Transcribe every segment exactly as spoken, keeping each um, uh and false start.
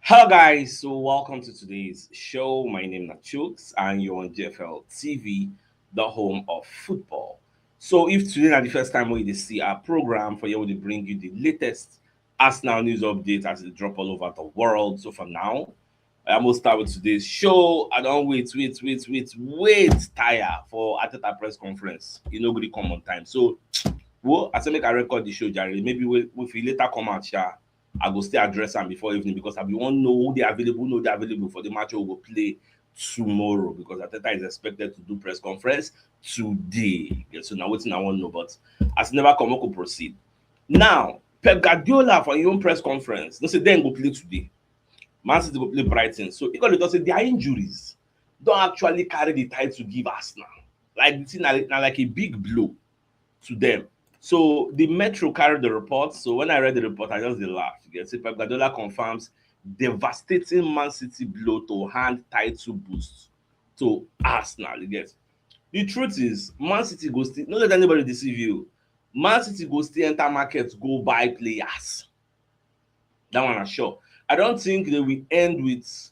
Hello, guys. So, welcome to today's show. My name is Chooks, and you're on G F L T V, the home of football. So, if today is the first time we see our program, for you, we bring you the latest Arsenal news updates as they drop all over the world. So, for now, I almost start with today's show. I don't wait, wait, wait, wait, wait, tire for Arteta press conference. You know, going to come on time. So, well, I say make I record the show, Jerry. Maybe we, if we later come out, yeah, I go still address am before evening because I be wan know who dey available, who no dey available for the match wey we go play tomorrow, because Arteta is expected to do press conference today. Yeah, so na wetin I wan know, but as e never come, we go proceed. Now, Pep Guardiola for im own press conference, no say dem go play today. Man City go play Brighton. So e come dey talk say their injuries don actually carry the title give Arsenal. Like, the thing na, na like a big blow to them. So the Metro carried the report. So when I read the report, I just dey laugh. You get, say Pep Guardiola confirms devastating Man City blow to hand title boost to Arsenal. You get, the truth is, Man City go still, no let anybody deceive you. Man City go still enter market, go buy players. That one is sure. I don't think they will end with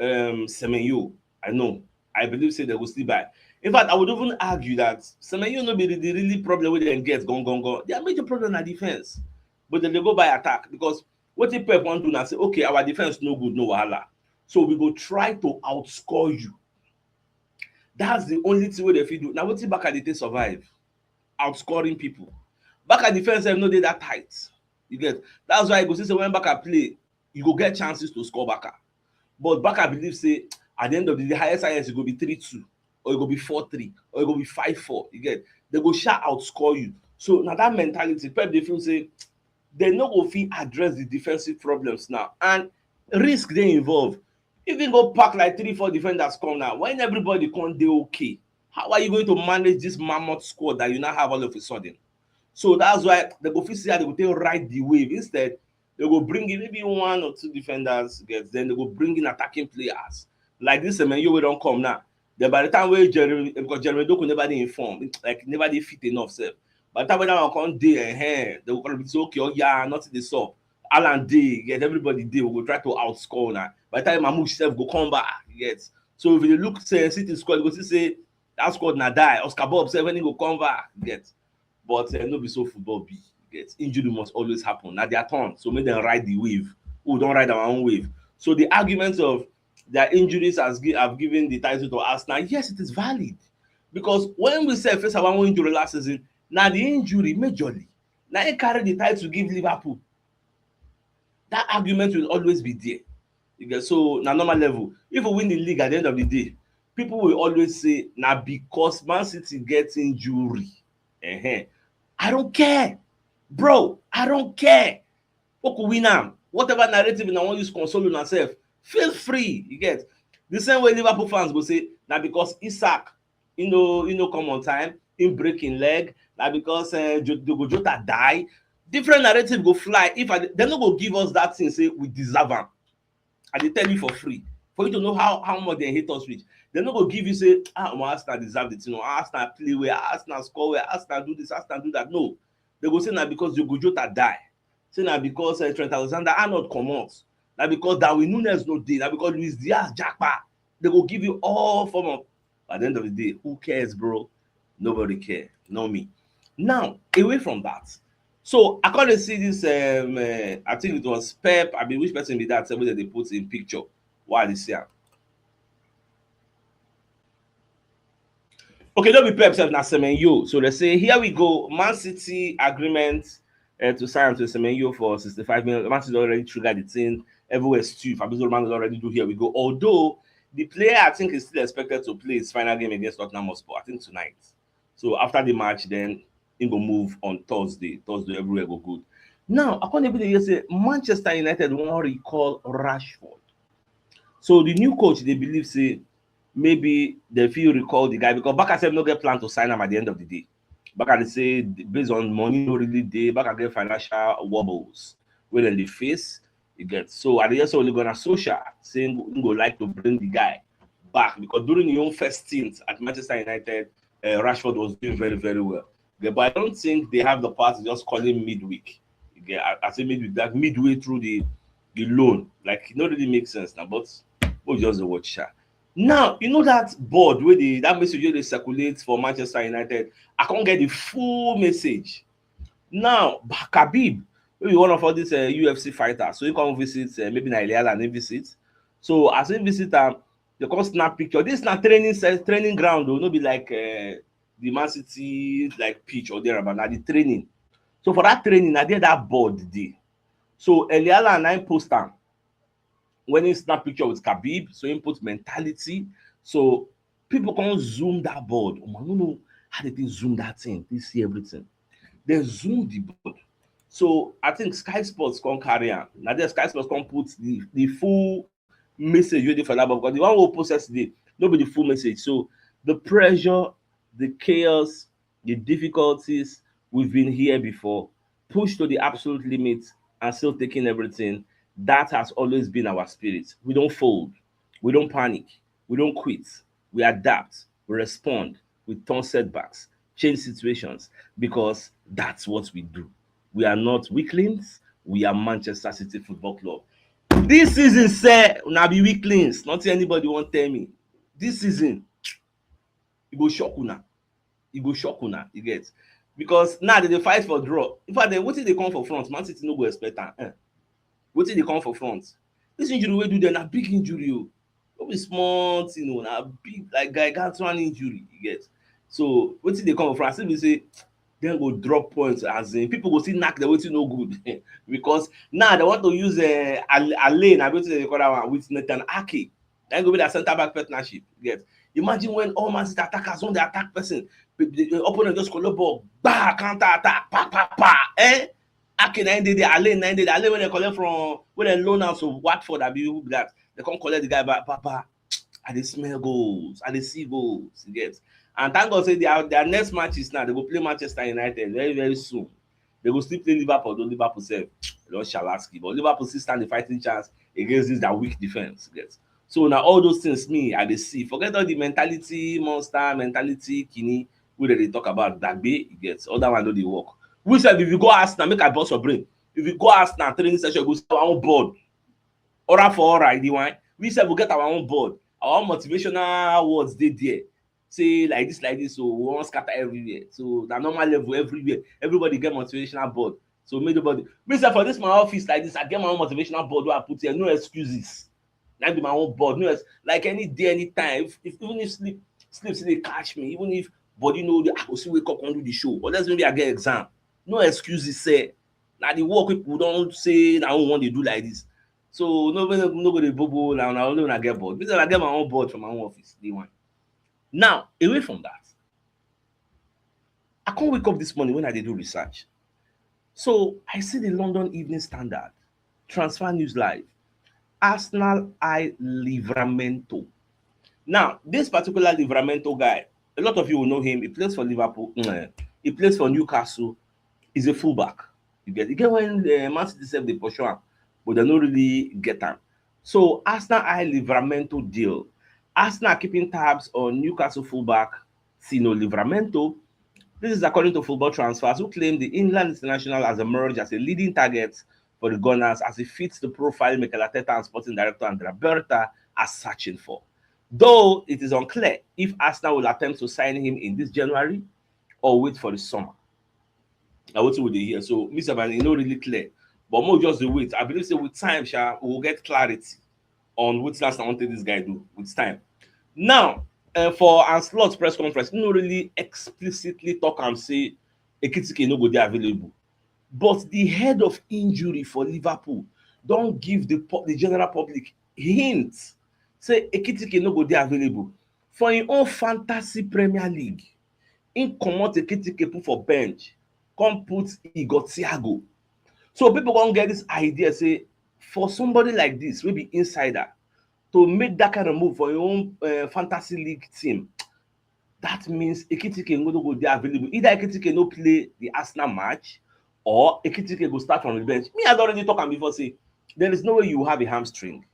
um Semenyo. I know. I believe say they go still buy. In fact, I would even argue that Semenyo no be the, the really problem wey dem get, gone, gone, gone. Their major problem na defense. But then they go buy attack, because wetin Pep wan do na say, okay, our defense no good, no wahala. So we go try to outscore you. That's the only thing wey dem fit do. Na wetin Barca dey take survive, outscoring people. Barca defense sef no dey that tight. You get? That's why you go see say when Barca play, you go get chances to score Barca. But Barca believe say at the end of the day, highest, highest, e go be three two, or e go be four three, or e go be five four. You get? They go sha outscore you. So na that mentality, Pep dey feel say they no go fit address the defensive problems now. And risk dey involved. If you go pack like three, four defenders come now, when everybody come dey okay, how are you going to manage this mammoth squad that you now have all of a sudden? So that's why they go fit see how they go take ride the wave. Instead, they go bring in maybe one or two defenders, get, then they go bring in attacking players. Like this Semenyo wey don come now. Then by the time wey Jeremy, because Jeremy Doku never dey informed, like, never dey fit enough sef. By the time wey that one come dey, eh, they go come say, okay, oh yeah, nothing dey sup. Alan dey, get, everybody dey. We go try to outscore now. By the time Mamouche sef go come back, get. So if you look say City squad, you go see say that squad na die. Oscar Bob sef, when he go come back, get. But uh, no be so football be. Get, injury must always happen. Na their turn, so make them ride the wave. We don ride our own wave. So the argument of their injuries has gi- have given the title to Arsenal, yes, it is valid, because when we sef face our own injury last season, na the injury majorly na e carry the title give Liverpool. That argument will always be there. You get? So na normal level. If we win the league at the end of the day, people will always say na because Man City get injury. Ehen. I don't care, bro. I don't care. Who could win am? Whatever narrative una wan use console una sef, feel free. You get? The same way Liverpool fans go say na because Isak, you know, you know, come on time, him break him leg, na because uh, Diogo Jota die. Different narrative go fly. If I, they no go give us that thing, say we deserve am. I dey tell you for free, for you to know how how much they hate us reach. They no go give you say, ah, well, Arsenal deserve the thing, or Arsenal play well, Arsenal score well, Arsenal do this, Arsenal do that. No, they go say na because Diogo Jota die. Say na because uh, Trent Alexander-Arnold comot. Na because Darwin Nunez no dey. Na because Luis Diaz japa. They go give you all form of. At the end of the day, who cares, bro? Nobody care. Not me. Now, away from that, so I can't see this. Um, uh, I think it was Pep. I mean, which person be that? Somebody they put in picture. Why this here? Okay, don't be Pep sef, na Semenyo. So let's say here we go. Man City agreement uh, to sign to Semenyo for sixty-five million. Man City already triggered the thing. Everywhere stew. Fabrizio Romano already do here we go. Although the player I think is still expected to play his final game against Tottenham Hotspur, I think tonight. So after the match, then he go move on Thursday. Thursday, everywhere go good. Now, according to the say Manchester United wan recall Rashford. So the new coach, they believe say maybe they feel recall the guy because Barca sef no get plan to sign him at the end of the day. Barca dey say based on money no really dey, Barca get financial wobbles wey dem dey face. You get? So I dey hear say Ole Gunnar Solskjaer say he go like to bring the guy back because during his own first stint at Manchester United, uh, Rashford was doing very, very well. Yeah, but I don't think they have the power to just call him midweek. Yeah, I, I say midweek, that midway through the alone. Like, e no really make sense now, but we just dey watch sha. Now, you know that board wey dey, that message wey dey circulate for Manchester United, I can't get the full message. Now, Khabib, maybe one of all these uh, U F C fighters, so he come visit, uh, maybe na Iliala and he visit. So as he visit am, they come snap picture. This na training se-, training ground, though, no be like uh, the Man City like pitch or thereabout. Na the training. So for that training, na there that board dey. So Iliala na him post am when he snap picture with Khabib. So he put mentality. So people come zoom that board. Oh, I don't know how they think zoom that thing. They see everything. They zoom the board. So I think Sky Sports come carry am. Now there Sky Sports come put the, the full message wey dey for that board, because the one wey post yesterday no be the full message. So the pressure, the chaos, the difficulties, we've been here before, pushed to the absolute limit and still taking everything. That has always been our spirit. We don't fold. We don't panic. We don't quit. We adapt. We respond. We turn setbacks, change situations, because that's what we do. We are not weaklings. We are Manchester City Football Club. This season, sir, una be weaklings. Nothing anybody wan tell me. This season, e go shock una. E go shock una, you get? Because now they dey fight for draw. In fact, then wetin dey come for front, Man City no go expect am. Eh. Wetin dey come for front? This injury wey do them na big injury o. No be small thing o, na big, like, gargantuan injury, you get? So wetin dey come for front? Still be say dem go drop points, as in people go still knack dem wetin no good because now they want to use uh, Ale, na wetin dem dey call that one, with Nathan Ake. Then go be that center back partnership. Yes. Imagine when all Man City attackers, when they attack person, the, the opponent just collect ball, bah, counter attack, pa pa pa, eh? Ake na dey there, Ale na dey there, Ale when they collect from, when they loan out to Watford, I be who be that? They come collect the guy back, pa pa. I dey smell goals, I dey see goals. You get? And thank God say their their next matches now they go play Manchester United very very soon. They go still play Liverpool, though Liverpool sef don shalaski, but Liverpool still stand the fighting chance against this their weak defense. Yes. So now all those things me I dey see. Forget all the mentality monster, mentality kini wey dem dey talk about. Dagbe, you get? Other one no dey work. We sef, if you go Arsenal, make I burst your brain. If you go Arsenal training session, you go see our own board. Ora for ora, you dey wine. We sef go get our own board. Our own motivational words dey there. Say like this, like this, so we wan scatter everywhere. So na normal level everywhere. Everybody get motivational board. So make nobody. Me sef for this my office like this, I get my own motivational board wey I put here. No excuses. Na be my own board. No ex-, like any day, anytime. If, if even if sleep sleep still dey catch me, even if body no dey, I go still wake up and do the show. Unless maybe I get exam. No excuses, sir. Na the work people don say na who wan dey do like this. So no, no, no go dey bobo na na only una get board. Me sef I get my own board for my own office. Day one. Now, away from that, I come wake up this morning when I dey do research. So I see the London Evening Standard, Transfer News Live, Arsenal eye Livramento. Now, this particular Livramento guy, a lot of you will know him. He plays for Liverpool. Mm, he plays for Newcastle. He's a fullback. You get, you get when uh, Man City sef dey pursue am, but they no really get am. So Arsenal eye Livramento deal. Arsenal keeping tabs on Newcastle fullback Tino Livramento. This is according to Football Transfers, who claim the England international has emerged as a leading target for the Gunners as he fits the profile Mikel Arteta and sporting director Andrea Berta are searching for. Though it is unclear if Arsenal will attempt to sign him in this January or wait for the summer. Na wetin we dey hear. So me sef, e no really clear. But make we just dey wait. I believe say with time, sha, we go get clarity on wetin Arsenal wan take this guy do with time. Now, uh, for Ancelotti's press conference, he no really explicitly talk am say Ekitike no go dey available. But the head of injury for Liverpool don give the, the general public hint say Ekitike no go dey available. For im own fantasy Premier League, im comot Ekitike put for bench, come put Igor Thiago. So people come get this idea say for somebody like this wey be insider to make that kind of move for your own uh, fantasy league team, that means Ekitike no go dey available. Either Ekitike no play the Arsenal match or Ekitike go start from the bench. Me, I don already talk am before say there is no way you have a hamstring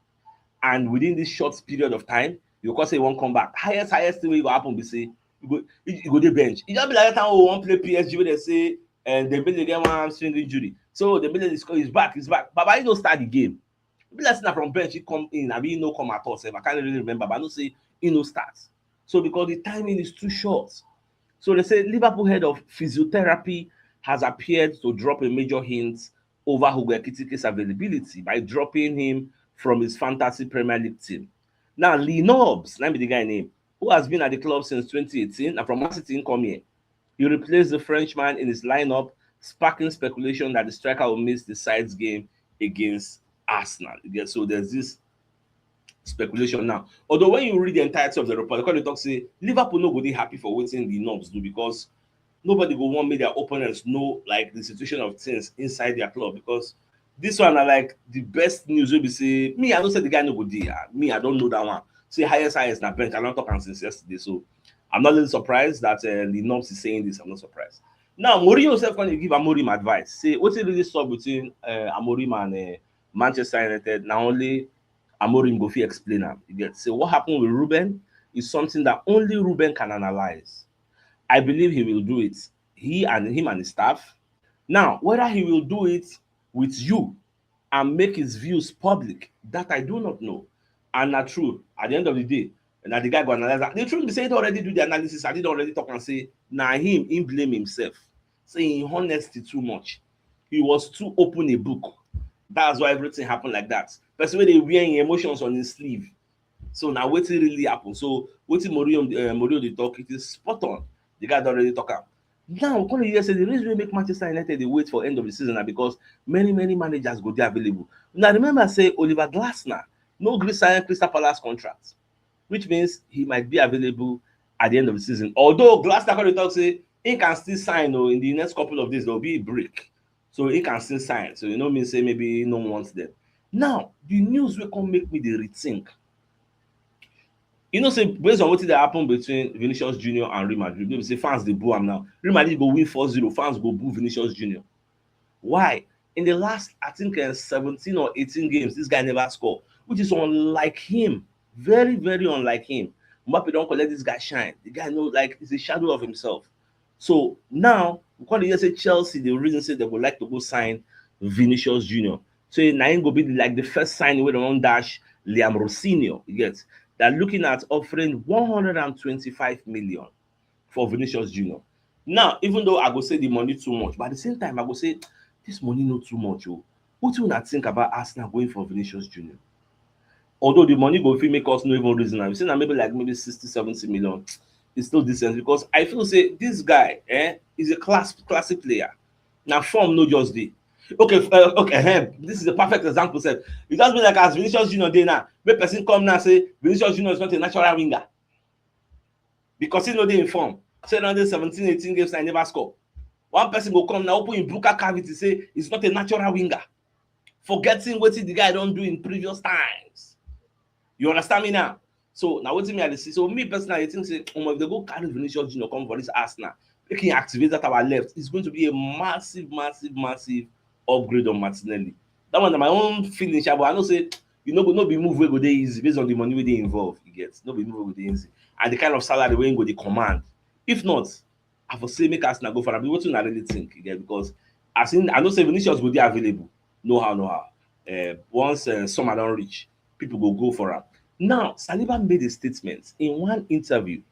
and within this short period of time you go say you wan come back. Highest highest thing wey go happen be say you go you go dey bench. E just be like that time wey we wan play P S G wey dem say and Dembele get one hamstring injury. So Dembele is, is back, is back. Baba, he no start the game. Be like say na from bench he come in, abi he no come at all sef. I can't really remember, but I know say he no start. So because the timing is too short. So they say Liverpool head of physiotherapy has appeared to drop a major hint over Hugo Ekitike's availability by dropping him from his fantasy Premier League team. Now, Lee Nobbs, let me the guy name, who has been at the club since twenty eighteen and from Man City he come here. He replaced the Frenchman in his lineup, sparking speculation that the striker will miss the side's game against Arsenal. You get, so there's this speculation now. Although when you read the entirety of the report, they talk say Liverpool no go dey happy for wetin the Nobbs do, because nobody go want make their opponents know, like, the situation of things inside their club, because this one are like the best news wey be say, me, I don't say the guy no go dey. Ah, me, I don't know that one. Say highest, highest na bench. I don't talk am since yesterday, so I'm not really surprised that uh, Lee Nobbs is saying this. I'm not surprised. Now, Mourinho himself can give Amorim advice. Say, what's it really stop between uh, Amorim and uh, Manchester United? Now, only Amorim go fit explain am. You get, say, what happened with Ruben is something that only Ruben can analyze. I believe he will do it. He and him and his staff. Now, whether he will do it with you and make his views public, that I do not know. And na true, at the end of the day, na the guy go analyze that. The truth be say he don already do the analysis, and he don already talk and say na him, he blame himself. Say he honesty too much. He was too open a book. That's why everything happened like that. Person wey dey wear him emotions on his sleeve. So na wetin really happen. So wetin Mourinho, uh, Mourinho dey talk, it is spot on. The guy don already talk am. Now, we come hear say the reason wey make Manchester United dey wait for end of the season na because many, many managers go dey available. Now, remember say Oliver Glasner no gree sign Crystal Palace contract, which means he might be available at the end of the season. Although Glasner come dey talk say he can still sign, oh, in the next couple of days, there will be a break. So he can still sign. So you know me say maybe he no wants them. Now, the news wey come make me dey rethink. You know, say based on wetin dey happen between Vinicius Junior and Real Madrid, you know, say fans dey boo am now. Real Madrid go win four zero, fans go boo Vinicius Junior. Why? In the last, I think, uh, seventeen or eighteen games, this guy never score, which is unlike him. Very, very unlike him. Mbappe don collect this guy shine. The guy know, like, he's a shadow of himself. So now, we come dey hear say Chelsea, the reason say they would like to go sign Vinicius Junior. So na him go be like the first signing wey dem wan dash Liam Rosinio. You get? They're looking at offering one hundred and twenty-five million for Vinicius Junior. Now, even though I go say the money too much, but at the same time, I go say this money no too much. Oh, what do you think about Arsenal going for Vinicius Junior? Although the money go fit make us no even reason am. You say na maybe, like, maybe sixty, seventy million. It's still decent because I feel say this guy, eh, is a class classic player. Now form no just dey. Okay, uh, okay, eh, this is a perfect example. Sef, it just be like as Vinicius Junior dey now. Make person come now say Vinicius Junior is not a natural winger because he no dey in form. Say now dey seventeen, eighteen games, I never score. One person go come now, open him buka cavity, say he's not a natural winger, forgetting wetin the guy don do in previous times. You understand me now? So now wetin me I dey see. So me personally, I think say, um, if they go carry Vinicius Junior come for this Arsenal, make him activate that our left, it's going to be a massive, massive, massive upgrade on Martinelli. That one na my own feeling, sha, but I know say you know go no be move wey go dey easy based on the money wey dey involved. You get, no be move wey go dey easy and the kind of salary wey him go dey command. If not, I for say make Arsenal go for am. Wetin una really think, you get? Because as in, I know say Vinicius go dey available. No how, no how. Uh, once uh, summer don reach, people go go for am. Now, Saliba made a statement in one interview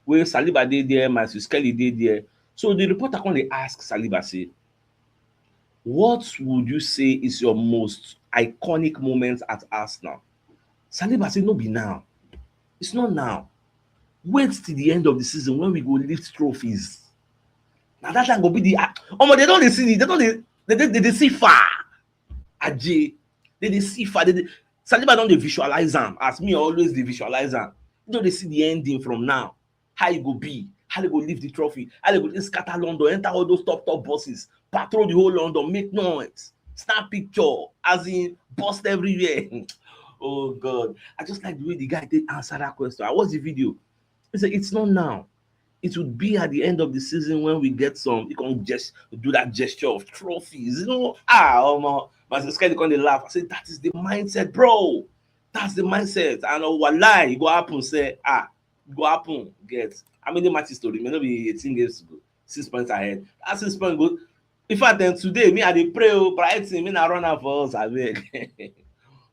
where Saliba dey there, Matthew Skelly dey there. So the reporter come dey ask Saliba say, "What would you say is your most iconic moment at Arsenal?" Saliba say, "No be now. It's not now. Wait till the end of the season when we go lift trophies. Now that time go be the, ah, omo, they don dey see the, they don dey, they, they, they dey see far. Aje, they dey see far. They dey, Saliba don dey visualize am as me always dey visualize am. You don dey see the ending from now. How e go be? How they go lift the trophy? How they go scatter London, enter all those top top buses, patrol the whole London, make noise, snap picture, as in burst everywhere." Oh God, I just like the way the guy take answer that question. I watch the video. He said, "It's not now. It would be at the end of the season when we get some." He can just do that gesture of trophies, you know. Ah, um, uh, but this guy come dey laugh. I said, "That is the mindset, bro. That's the mindset." And uh, wallahi, e go happen. Say, ah, e go happen. Get how many matches to remain? No be eighteen games to go. Six points ahead. That six points go. In fact, then today, me I dey pray, oh, Brighton, me na run am for us, abeg.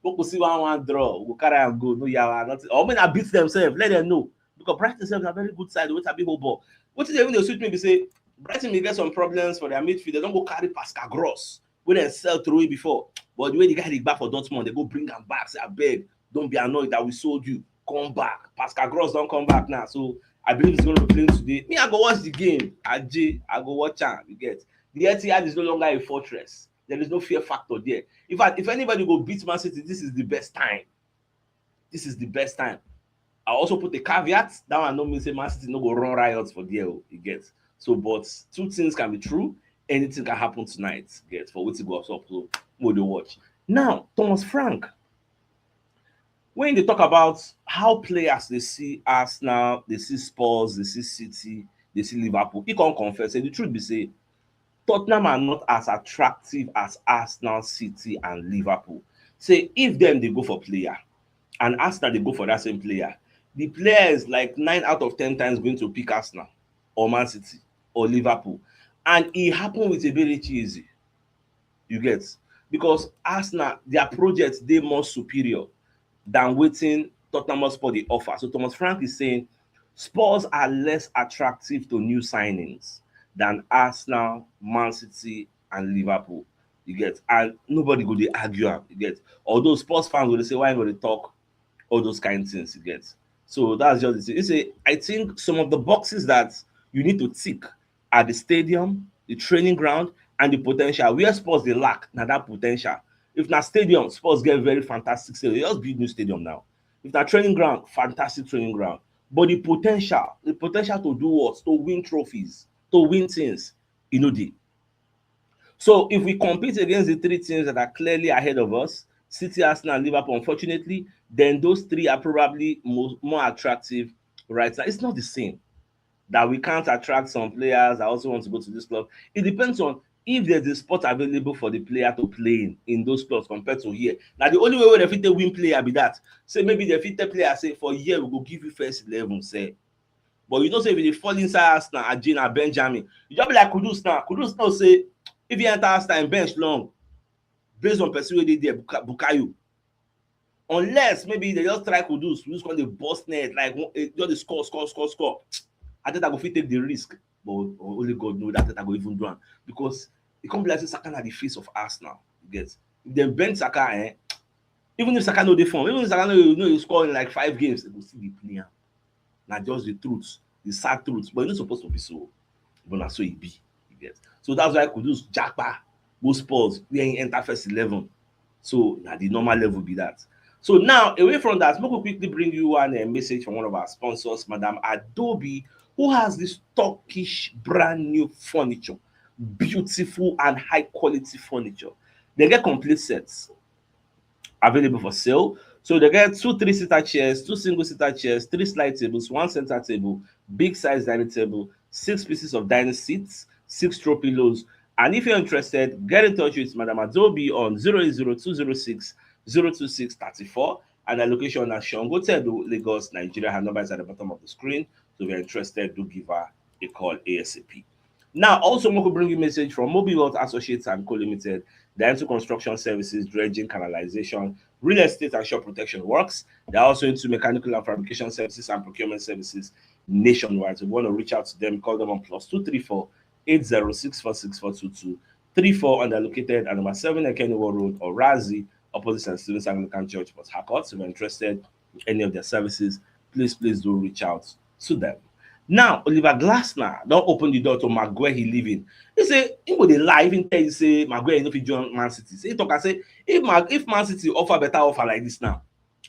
Make we see one one draw, we go carry am go, no yawa, nothing. Or make dem beat themselves, let them know. Because Brighton sef na very good side, wey sabi hold ball. Wetin dey even dey sweet me be say Brighton bin get some problems for their midfield. Dem don go carry Pascal Gross, wey dem sell throway before. But the way the guy dey gba for Dortmund, dem go bring am back, say, "Abeg, don't be annoyed that we sold you. Come back." Pascal Gross don come back now. So I believe he's gonna be playing today. Me, I go watch the game. Aje, I go watch am. You get? The Etihad is no longer a fortress. There is no fear factor there. In fact, if anybody go beat Man City, this is the best time. This is the best time. I also put a caveat. That one no mean say Man City no go run riots for there o, you get? So, but two things can be true. Anything can happen tonight, get, for wetin go up. So, we dey watch. Now, Thomas Frank, when they talk about how players dey see Arsenal, dey see Spurs, dey see City, dey see Liverpool, he come confess say the truth be say Tottenham are not as attractive as Arsenal, City and Liverpool. Say if dem dey go for player and Arsenal dey go for that same player, the player is like nine out of ten times going to pick Arsenal or Man City or Liverpool. And e happen with Eberechi Eze. You get? Because Arsenal, their project dey more superior than wetin Tottenham Hotspur dey offer. So Thomas Frank is saying Spurs are less attractive to new signings than Arsenal, Man City and Liverpool. You get? And nobody go dey argue am, you get? Although Spurs fans go dey say, "Why you go dey talk all those kind things?" You get? So that's just the thing. You say, I think some of the boxes that you need to tick are the stadium, the training ground, and the potential. Where Spurs dey lack, na that potential. If na stadium, Spurs get very fantastic stadium. They just build new stadium now. If na training ground, fantastic training ground. But the potential, the potential to do what? To win trophies, to win things, e no dey. So if we compete against the three teams that are clearly ahead of us, City, Arsenal, and Liverpool, unfortunately, then those three are probably more, more attractive right now. It's not the same that we can't attract some players that also want to go to this club. It depends on if there's a spot available for the player to play in, in those clubs compared to here. Now, the only way wey dem fit take win player be that. Say maybe dem fit tell player say, "For here, we go give you first eleven," say. But you know say if you dey fall inside Arsenal, Aje, na Benjamin. You just be like Kudus now. Kudus know say if he enter Arsenal, him bench long based on person wey dey there, Buka-, Bukayo. Unless maybe dem just try Kudus, Kudus come dey burst net, like, one, eh, just dey score, score, score, score. Arteta go fit take the risk, but only God know that Arteta go even do am, because e come be like say Saka na the face of Arsenal. You get? If dem bench Saka, eh, even if Saka no dey form, even if Saka no, no dey score in like five games, dem go still dey play am. Na just the truth, the sad truth. But e no suppose to be so. But na so e be. You get? So that's why Kudus japa go Spurs, where he enter first eleven. So na the normal level be that. So now, away from that, make we quickly bring you one, uh, message from one of our sponsors, Madam Adobe, who has this Turkish brand new furniture, beautiful and high quality furniture. They get complete sets available for sale. So they get two three-seater chairs, two single-seater chairs, three slide tables, one center table, big size dining table, six pieces of dining seats, six throw pillows. And if you're interested, get in touch with Madam Adobe on zero eight zero two zero six zero two six thirty-four. And the location na Shongo Tedo, Lagos, Nigeria. Her number is at the bottom of the screen. So if you're interested, do give her a call ASAP. Now, also, we could bring you message from Mobile Wealth Associates and Co Limited. They're into construction services, dredging, canalization, real estate, and shore protection works. They're also into mechanical and fabrication services and procurement services nationwide. So if you want to reach out to them, call them on plus two three four eight zero six four six four two two three four, and they're located at number seven Ekeniwo Road, Orazi, opposite Saint Stephen's Anglican Church, Port Harcourt. So if you're interested in any of their services, please, please do reach out to them. Now, Oliver Glasner don open the door to Maguire leaving. He say he go dey lie if he tell you say Maguire no fit join Man City. Say, he talk and say, if Man, if Man City offer better offer like this now,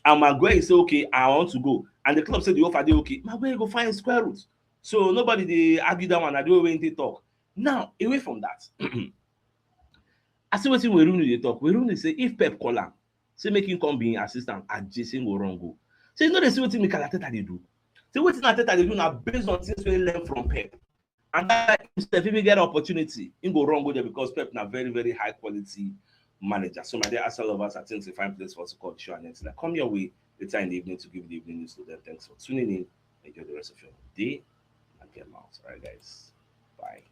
and Maguire say, "Okay, I want to go," and the club say the offer dey okay, Maguire go find square root. So nobody dey argue that one. Na the way wey he take talk. Now, away from that, I see wetin Weruni dey talk. Weruni say if Pep call am, say make him come be him assistant, Aje, say him go run go. Say you no dey see wetin Mikel Arteta dey do. Say wetin Arteta dey do na based on things wey he learn from Pep. And that himself, if he get opportunity, he go run go there because Pep na very, very high quality manager. So my dear Arsenal lovers, I think it's a fine place for us to call the show and next, like, come your way later in the evening to give the evening news to them. Thanks for tuning in. Enjoy the rest of your day and get out. All right, guys. Bye.